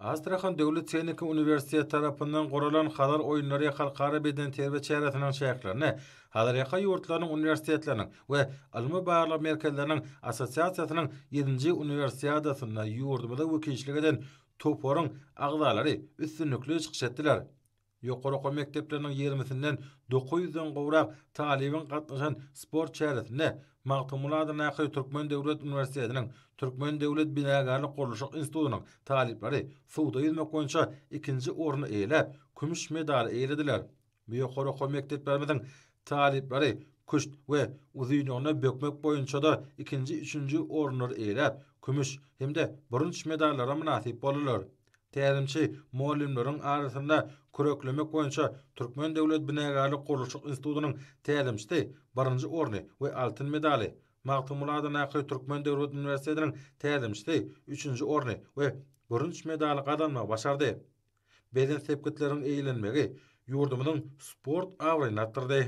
Astrahan döwlet tehniki uniwersiteti tarapyndan guralan Hazar oýunlary halkara bedenterbiýe çäresiniň çäklerinde Hazarýaka ýurtlarynyň uniwersitetleriniň we ylmy-barlag merkezleriniň assosiasiýasynyň ýedinji uniwersiadasynda ýurdumyza wekilçilik eden toparyň agzalary üstünlikli çykyş etdiler. Ýokary okuw mekdepleriniň ýigrimisinden 900-den gowrak talybyň gatnaşan sport çäresinde Magtymguly adyndaky Türkmen döwlet uniwersitetiniň Türkmen döwlet binagärlik-gurluşyk institutynyň talyplary suwda ýüzmek boýunça ikinji orny eýeläp, kümüş medaly eýelediler. Bu ýokary okuw mekdeplerimiziň talyplary küşt we uzynlygyna bökmek boýunça-da ikinji, üçünji orunlary eýeläp, kümüş hem-de bürünç medallara mynasyp boldular. Tälimçi mugallymlaryň arasynda küreklemek boýunça Türkmen döwlet binagärlik-gurluşyk institutynyň tälimçisi birinji orny we altyn medaly, Magtymguly adyndaky Türkmen döwlet uniwersitetiniň tälimçisi üçünji orny we bürünç medaly gazanmagy başardy. Belent sepgitleriň eýelenmegi ýurdumyzyň sport abraýyny artdyrdy.